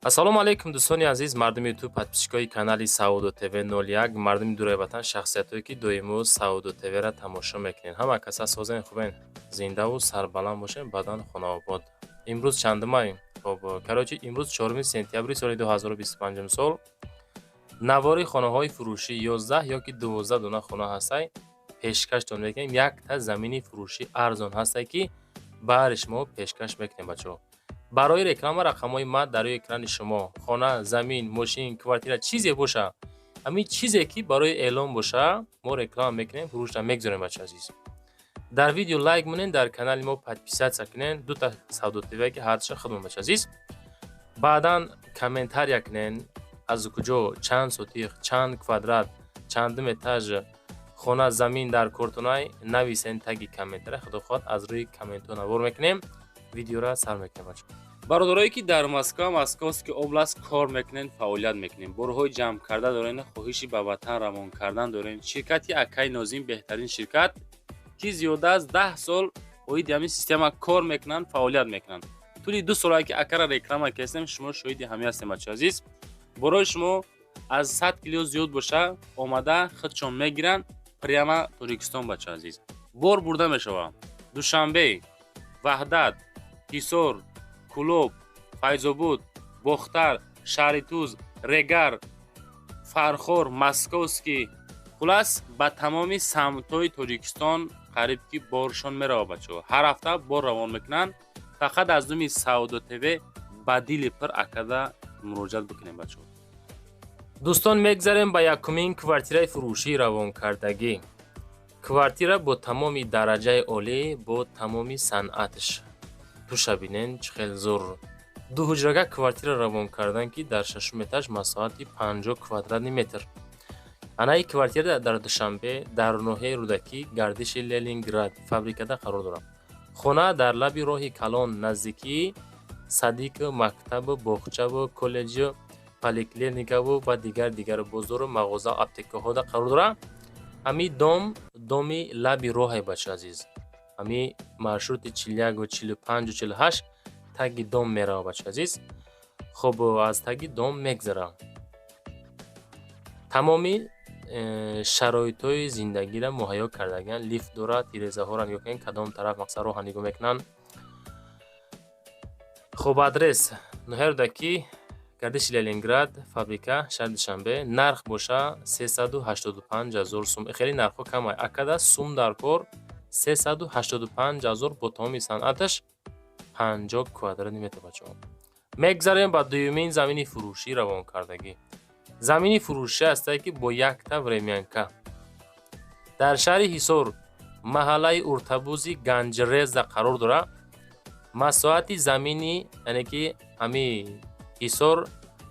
Ассалому алайкум, дӯстони азиз, мардуми Ютуб, подписчикои канали Саудо ТВ 01, мардуми дураи ватан, шахсиятое, ки доимо Саудо ТВ-ра тамошо мекунед. Ҳама каса созен, хубен, зиндаву сарбаланд бошен, бадан хонаобод. Имрӯз чандумай? Хоб, короче, имрӯз 4 сентябри соли 2025 сол. Навори хонаҳои фурӯшӣ, 11 ёки 12 дона хона ҳастай, пешкаштон мекунем. Якта замини фурӯшӣ арзон ҳастай, ки баҳри шумо пешкаш мекунем, бачаҳо. Барои реклама рақамҳои ма дар рӯи экрани шумо. Хона, замин, мошин, квартира, чизе боша, ҳамин чизе, ки барои эълон боша, мо реклама мекунем, фурӯшра мегузорем. Бача азиз, дар видео лайк монен, дар канали мо подписаться кунен, дута Савдо ТВ, ки ҳардуша худмон. Бача азиз, баъдан комментария кунен, аз куҷо, чанд сотих, чанд квадрат, чандум этаж хона, замин дар кортунай, нависен таги комментария. Худо хоҳад, аз рӯи комментҳо навор мекунем, видеора сар мекунем. Бача, бародарое, ки дар Москва, Московский область кор мекунед, фаъолият мекунед, борҳои ҷамъ карда доред, хоҳиши ба ватан равон кардан доред, ширкати акаи Нозим беҳтарин ширкат, ки зиёда аз 10 сол оиди ҳамин система кор мекунанд, фаъолият мекунанд. Тӯли 2 солае, ки акара реклама кардем, шумо шоҳиди ҳамин ҳастем. Бача азиз, борои шумо аз 100 кило зиёд боша, омада худшон мегиранд прямо Тоҷикистон. Бача азиз, бор бурда мешавад Душанбе, Ваҳдат, Ҳисор, Кӯлоб, Файзобод, Бохтар, шаҳри Туз, Регар, Фархор, Московский, хулас, ба тамоми самтҳои Тоҷикистон қариб ки боршон меравад. Бачаҳо, ҳар ҳафта бор равон мекунанд. Фақат аз номи Савдо ТВ ба дили пир акада муроҷиат бикунем, бачаҳо. Дӯстон, мегзарем ба якумин квартираи фурӯшии равонкардагӣ. Квартира бо тамоми дараҷаи олӣ, бо тамоми санъатш. Туша бинен, чӣ хел зур. Дуҳуҷрага квартира равон кардан, ки дар шашум этаж, масоҳати 50 квадратный метр. Анаи квартира дар Душанбе, дар ноҳияи Рӯдакӣ, гардиши Ленинград, фабрикада қарор дорад. Хона дар лаби роҳи калон, наздикии садику, мактабу, боғчаву, коллеҷу, поликлиникаву ва дигар дигару бозору, мағоза, аптекаҳода қарор дорад. Ҳамин дом доми лаби роҳе, бачаи азиз. Ҳамин маршрути 41, 45, 48 таги дом меравад, бачаи азиз. Хуб, аз таги дом мегзарад. Тамоми шароитҳои зиндагиро муҳайё кардагианд. Лифт дорад, тирезаҳоро нигоҳ кунед, кадом тараф, мақсад, роҳа нигоҳ мекунанд. Хуб, адрес: ноҳияи Рӯдакӣ, гардиши Ленинград, фабрика, шаҳри Душанбе. Нарх боша 385 000 сум. Хеле нархҳо камай. Акада сум дар кор, 385 000 бо тамоми санъаташ, 50 квадратный метр, бачаҳо. Мегзарем ба дуюмин замини фурӯшӣ равонкардагӣ. Замини фурӯшӣ ҳастае, ки бо якта времянка дар шаҳри Ҳисор, маҳаллаи Уртабузи Ганҷреза қарор дорад. Масоҳати замини, яъне ки ҳамин Ҳисор,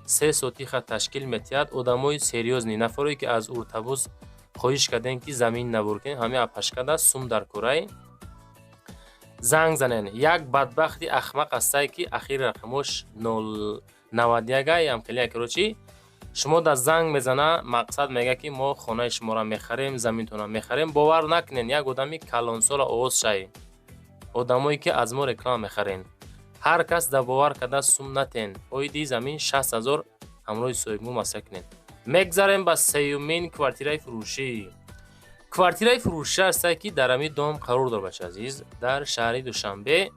3 сотиха ташкил метиҳад. Одамои серьёзный, нафаре, ки аз Уртабуз хоҳиш кардем, ки замин навор кунем, ҳамин апашкада сум дар корай, занг занен. Як бадбахти ахмақ ҳастае, ки ахири рақамош 091 ам хеле. Короче, шумо да занг мезана, мақсад, мега, ки мо хонаи шуморо мехарем, заминтонро мехарем. Бовар накунен, як одами калонсола овоз шай. Одамое, ки аз мо реклама мехарен, ҳар кас да бовар карда сум натен. Оиди замин 60 000 ҳамроҳи соҳибмулк маслиҳат кунед. Мегзарем ба сеюмин квартираи фурӯшӣ. Квартираи фурӯшӣ ҳастае, ки дар ҳамин дом қарор дорад, бача азиз, дар шаҳри Душанбе,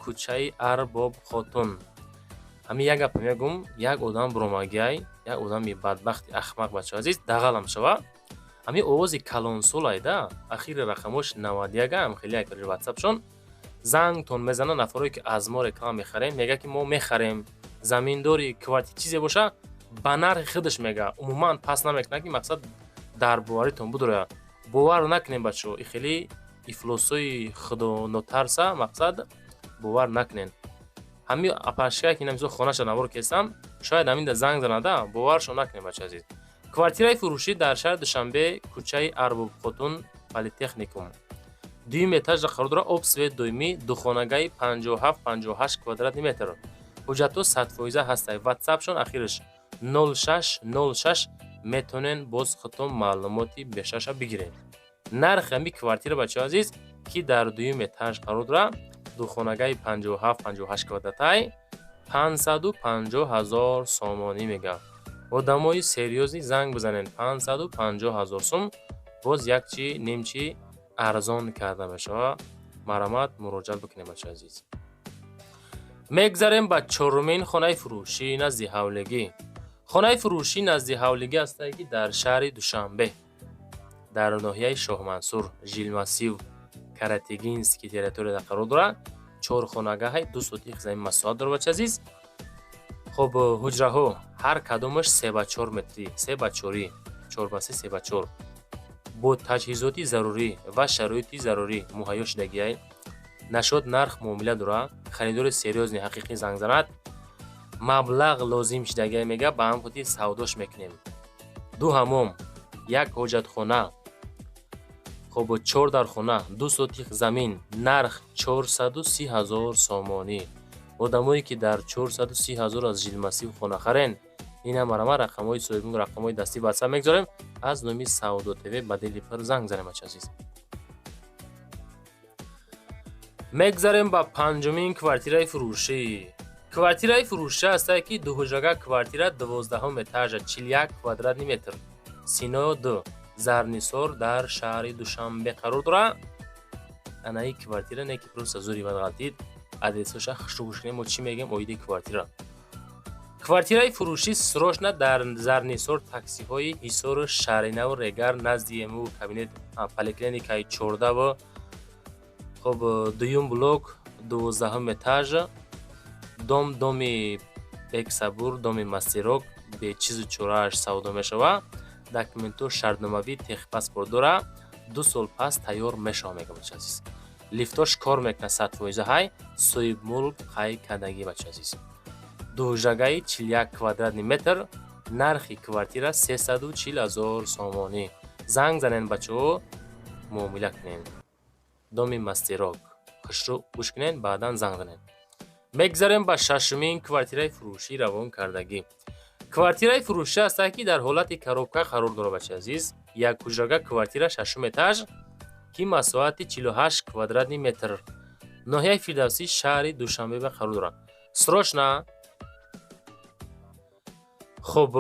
кӯчаи Арбоб Хотун. Ҳамин як гапа мегӯм: як одам буромагиай, як одами бадбахти ахмақ, бачаҳо азиз, дағалам шава. Ҳамин овози калонсолай да, ахири рақамош 91 ам хеле як ватсапшон зангтон мезана. Нафарое, ки аз мо реклама мехарем, мега, ки мо мехарем, заминдори, квартира, чизе боша, ба нархи худаш мега, умуман пас намекунад, ки мақсад дар боваритон будорояд. Бовар накунем, бачаҳо, и хеле ифлосои худонотарса, мақсад, бовар накунен. Ҳамин апашкае, ки мисол хонаша навор кестам, шояд ҳамин да занг занада, боваршон накунем, бача азиз. Квартираи фурӯшӣ дар шаҳри Душанбе, кӯчаи Арбобхотун, политехникум, дуюм этажа қарор дорад. Об, свет доимӣ, духонагаи 57, 58 квадратный метр. Ҳуҷҷатҳо 100% ҳастанд. Ватсапшон ахираш 0606, метавонен боз худтон маълумоти бештарша бигиред. Нархи ҳамин квартира, бачаҳо азиз, ки дар дуюм этаж қарор дорад, духонагаи 57, 58 квадратай. 550 ҳазор сомонӣ мега. Одамои серьёзный занг бизанед, 550 ҳазор сум, боз як чи нимчи арзон карда мешавад. Марҳамат, муроҷиат бикунед, бачаи азиз. Мегзарем ба чорумин хонаи фурӯшӣ назди ҳавлигӣ. Хонаи фурӯшӣ назди ҳавлигӣ ҳастае, ки дар шаҳри Душанбе, дар ноҳияи Шоҳмансур, жилмассив Каратегинский территорияда қарор дорад. Чорхонагаҳай, 2 сотих замин масоҳат дорад, бачаи азиз. Хуб, ҳуҷраҳо ҳар кадомаш 3 ба 4 метрӣ, 3 ба 4, 4 ба 3, 3 ба 4, бо таҷҳизоти зарурӣ ва шароити зарурӣ муҳайё шудагиай. Нашод нарх муомила дорад. Харидори серьёзный, ҳақиқӣ занг занад. Маблағ лозим шудагиай мега, ба ҳам хотир савдош мекунем. Ду ҳамом, як ҳоҷатхона, хуб, чор дархона, 2 сотих замин, нарх 430 ҳазор сомонӣ. Одамое, ки дар 430 ҳазор аз жилмассив хона харен, ина марама рақамҳои соҳибмулк, рақамҳои дастӣ ватсап мегузорем. Аз номи Савдо ТВ ба дили пир занг занем, бача азиз. Мегзарем ба панҷумин квартираи фурӯшӣ. Квартираи фурӯшӣ ҳастае, ки дуҳуҷрага квартира, 12-ҳум этажа, 41 квадратный метр, Сино 2, Зарнисор, дар шаҳри Душанбе қарор дорад. Анаи квартира не, ки просто зури бад ғалтид. Адресоша хушрӯ гӯш кунем, мо чӣ мегӯем оиди квартира. Квартираи фурӯшӣ срочно дар Зарнисор, таксиҳои Ҳисору Шаҳринаву Регар, назди МУ кабинет, поликлиникаи 14-ву, хуб, дуюм блок, 12-ҳум этаж, дом, доми Бексабур, доми Мастерок, бечизу чорааш савдо мешавад. Документҳо шартномавӣ, техпаспорт дорад, 2 сол пас тайёр мешавад, мега, бача азиз. Лифтош кор мекунад, 100% ҳай, соҳибмулк қайд кардагӣ, бача азиз. Дуҳуҷрагаи 41 квадратный метр, нархи квартира 340 ҳазор сомонӣ. Занг занен, бачаҳо, муомила кунен. Доми Мастерок, хушрӯ гӯш кунен, баъдан занг занен. Мегзарем ба шашумин квартираи фурӯшӣ равон кардагӣ. Квартираи фурӯшӣ ҳастае, ки дар ҳолати коробка қарор дорад, бачаи азиз. Як ҳуҷрага квартира, шашум этаж, ки масоҳати 48 квадратный метр, ноҳияи Фирдавсӣ, шаҳри Душанбе қарор дорад. Срочно, хуб,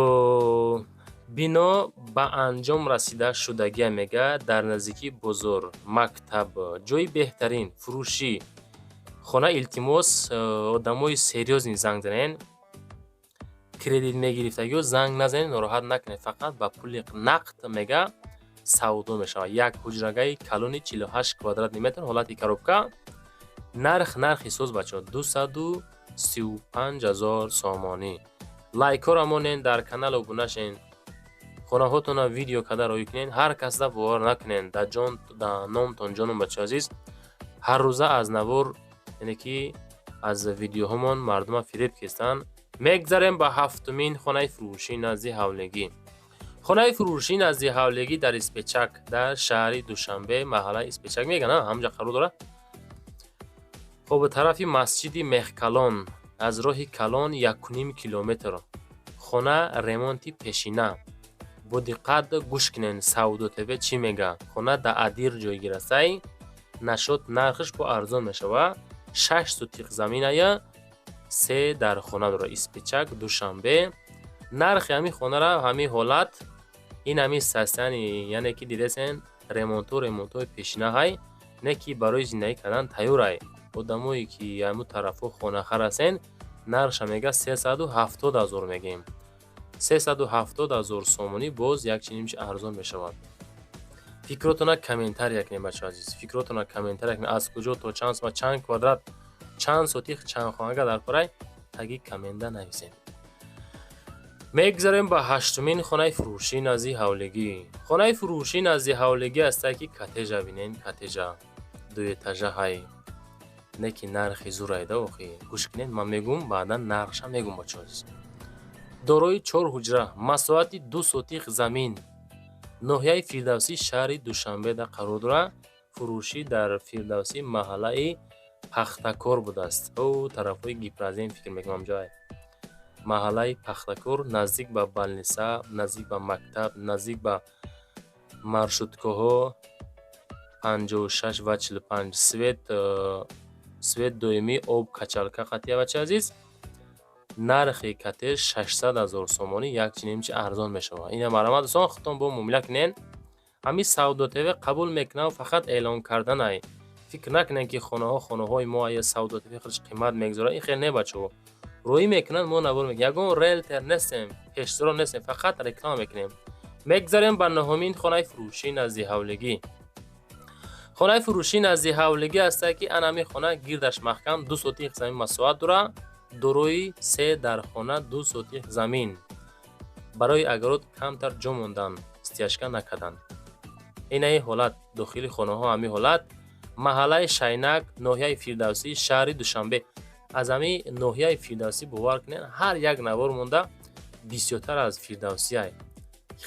бино ба анҷом расида шудагия мега, дар наздикии бозор, мактаб, ҷои беҳтарин фурӯшӣ хона. Илтимос, одамои серьёзный занг занен. Кредит мегирифтагиҳо занг назанед, нороҳат накунед, фақат ба пули нақд мега савдо мешавад. Як ҳуҷрагаи калони 48 квадратный метр, ҳолати коробка, нарх, нархи соз, бачаҳо, 235 ҳазор сомонӣ. Лайкҳоро монен, дар канал обуна шен, хонаҳотонро видео карда роҳӣ кунен. Ҳар касда бовар накунен, дар ҷон, дар номтон ҷонум, бачаҳо азиз. Ҳар рӯза аз навор, яъне ки аз видеоҳомон мардума фиреб кестанд. Мегзарем ба ҳафтумин хонаи фурӯшӣ назди ҳавлигӣ. Хонаи фурӯшӣ назди ҳавлигӣ дар Испечак, дар шаҳри Душанбе, маҳаллаи Испечак мегӯянд, ҳамҷа қарор дорад. Хоб, тарафи масҷиди Мехкалон, аз роҳи калон 1,5 километр. Хона ремонти пешина. Бо диққат гӯш кунен, Савдо ТВ чӣ мега. Хона дар Адир ҷойгир астай. Нашод нархаш бо арзон мешавад. 6 сотих заминая, се дар хона дорад. Испечак, Душанбе. Нархи ҳамин хонара ҳамин ҳолат, ин ҳамин состояние, яъне ки дидесен, ремонтҳо, ремонтҳои пешина ҳай, не ки барои зиндагӣ кардан тайёрай. Одамое, ки ҳамун тарафҳо хонахар ҳастен, нархша мега 370 ҳазор мегем. 370 ҳазор сомонӣ, боз як чинимчи арзон мешавад. Фикротона комментария кунед, бачаҳо азиз, фикротона комментария кунед. Аз куҷо то чанд сома, чанд квадрат, чанд сотих, чанд хонага дар порай, таги коммента нависед. Мегзарем ба ҳаштумин хонаи фурӯшӣ назди ҳавлигӣ. Хонаи фурӯшӣ назди ҳавлигӣ ҳастае, ки коттежа бинен, коттежа дуэтажа ҳай, не ки нархи зурайда. Охи, гӯш кунед, ман мегӯм, баъдан нархша мегӯм, бачаҳо азиз. Дорои чор ҳуҷра, масоҳати 2 сотих замин, ноҳияи Фирдавсӣ, шаҳри Душанбеда қарор дорад. Фурӯшӣ дар Фирдавсӣ, маҳаллаи Пахтакор будааст. О, тарафҳои Гипрозем фикр мекунам ҷой. Маҳаллаи Пахтакор, наздик ба больница, наздик ба мактаб, наздик ба маршруткаҳо 56 ва 45, свет, свет доимӣ, об качалка қатия, бачаи азиз. Нархи коттедж 600 ҳазор сомонӣ, як чинимчи арзон мешавад. Ина марҳамат, дӯстон, худтон бо муомила кунен. Ҳамин Савдо ТВ қабул мекунам, фақат эълон карданай. Фикр накунем, ки хонаҳо хонаҳои мо ая, Савдо ТВ худаш қимат мегузорад. Ин хел не, бачаҳо. Рӯӣ мекунанд, мо навор мекунем. Ягон риэлтор нестем, пешзоро нестем, фақат реклама мекунем. Мегзарем ба нуҳумин хонаи фурӯшии назди ҳавлигӣ. Хонаи фурӯшии назди ҳавлигӣ ҳастае, ки ана ҳамин хона гирдаш маҳкам, 2 сотих замин масоҳат дорад, дорои се дархона, 2 сотих замин. Барои огород камтар ҷо мондан, стяжка накарданд. Инаи ҳолат дохили хонаҳо, ҳамин ҳолат. Маҳаллаи Шайнак, ноҳияи Фирдавсӣ, шаҳри Душанбе. Аз ҳамин ноҳияи Фирдавсӣ, бовар кунед, ҳар як навор монда бисёртар аз Фирдавсиай.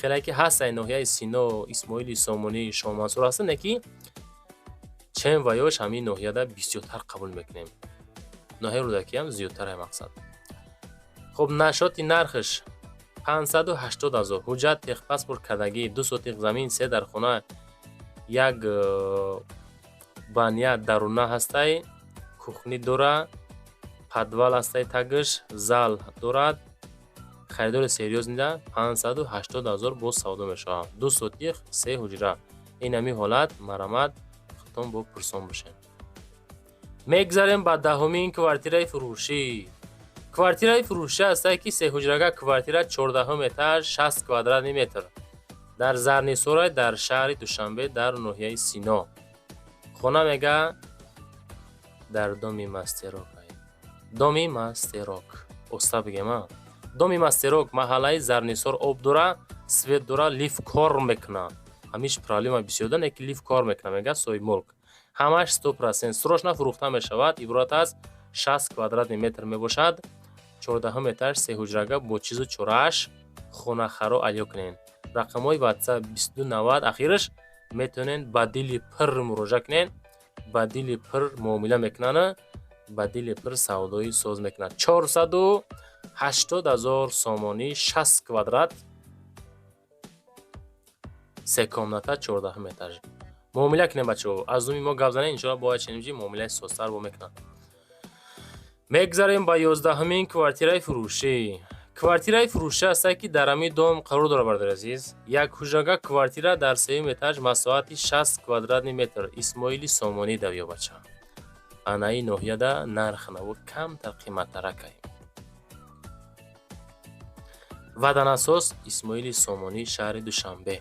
Хеле ки ҳастай ноҳияи Сино, Исмоили Сомонӣ, Шоҳмансур ҳастанд, ки чем ва ёш ҳамин ноҳияда бисёртар қабул мекунем. Ноҳияи Рӯдакиам зиёдтар, мақсад. Хуб, нашоти нархш 580 ҳазор. Ҳуҷҷат, техпаспорт кардагӣ, 2 сотих замин, се дархона, як баня даруна ҳастай, кухня дора, подвал ҳастай, тагиш зал дорад. Харидори серьёзный да 580 ҳазор боз савдо мешавад. 2 сотих, се ҳуҷра. Ин ҳамин ҳолат, марҳамат, худтон бо пурсон бошед. Мегзарем ба 10-умин квартираи фурӯшӣ. Квартираи фурӯшӣ ҳастае, ки сеҳуҷрага квартира, 14-ум этаж, 60 квадратный метр, дар Зарнисорай, дар шаҳри Душанбе, дар ноҳияи Сино. Хона мега дар доми Мастерок, доми Мастерок, оста бигем, доми Мастерок, маҳаллаи Зарнисор. Об дора, свет дора, лифт кор мекуна. Ҳамиш проблема бисёр дора, ки лифт кор мекуна, мега соҳибмулк. Ҳамаш 100% срочно фурӯхта мешавад. Иборат аз 60 квадратный метр мебошад, 14-ум этаж, сеҳуҷрага бо чизу чорааш. Хонахаро алё кунед. Рақамҳои WhatsApp 2290 ахираш, метавонед ба дили пир муроҷиат кунед. Ба дили пир муомила мекунанд, ба дили пир савдои соз мекунанд. 480 ҳазор сомонӣ, 60 квадрат, се комната, 14-ум этаж. Муомила кунем, бачаҳо, аз думи мо гап занед, иншоалло бояд ченимҷи муомилаи созтар бо мекунанд. Мегзарем ба 11-умин квартираи фурӯшӣ. Квартираи фурӯшӣ ҳастае, ки дар ҳамин дом қарор дорад, бародари азиз. Як ҳуҷрага квартира дар сеюм этаж, масоҳати 60 квадратный метр, Исмоили Сомонӣ давё, бача. Анаи ноҳияда нарх наво камтар қиматтаракай. Ваданасос, Исмоили Сомонӣ, шаҳри Душанбе,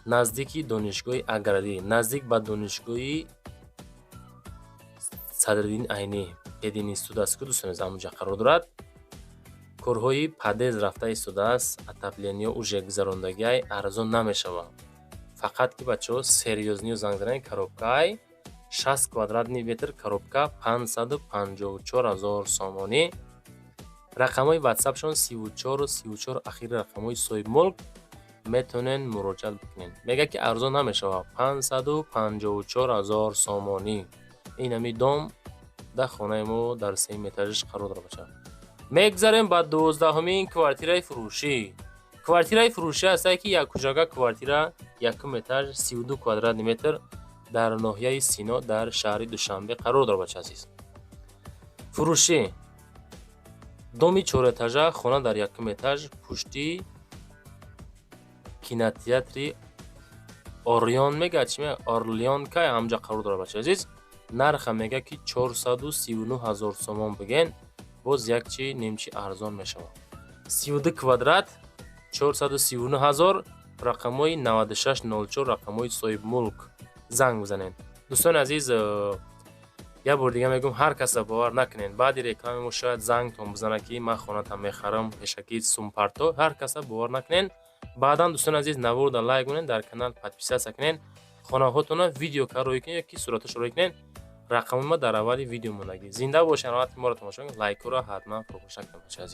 наздики донишгоҳи аграрӣ, наздик ба донишгоҳи Садриддин Айнӣ, пединститут аст ку, дӯстони азиз, ҳамонҷа қарор дорад. Корҳои подъезд рафта истодааст, отопление уже гузарондагиай. Арзон намешавад, фақат ки, бачаҳо, серьёзный ё занг занед. Коробкаай 60 квадратный метр, коробка 554 ҳазор сомонӣ. Рақамҳои ватсапшон 34 34 ахири рақамҳои соҳибмулк, метавонед муроҷиат бикунед. Мегӯяд, ки арзон намешавад, 554 ҳазор сомонӣ. Ин ҳами дом дар хонаи мо дар сеюм этажаш қарор дорад, бача. Мегзарем ба 12-умин квартираи фурӯшӣ. Квартираи фурӯшӣ ҳастае, ки якҳуҷрага квартира, якум этаж, 32 квадратный метр, дар ноҳияи Сино, дар шаҳри Душанбе қарор дорад, бача азиз. Фурӯшӣ, доми чорэтажа, хона дар якум этаж, пушти кинотеатри Орион мегӯяд, чи мегӯяд, Орлеонка, ҳамҷа қарор дорад, бача азиз. Нарха мегӯяд, ки 439 ҳазор сомон бигӯен, боз як чи немчи арзон мешавад. 32 квадрат, 439 ҳазор. Рақамҳои 9604, рақамҳои соҳибмулк, занг бизанед. Дӯстони азиз, як бор дига мегӯм, ҳар каса бовар накунед. Баъди реклами мо шояд зангтон бизанад, ки ман хонатам мехарам, пешакӣ сумпарто. Ҳар каса бовар накунед. Баъдан, дӯстони азиз, наворда лайк кунед, дар канал подписаться кунед, хонаҳотонро видео кар рӯй кунед ё ки сураташро рӯй кунед. Рақами ма дар аввали видео мондагӣ. Зинда бошед, рават моро тамошо кунед, лайкҳоро ҳатман фаромӯш накунед, бачаи азиз.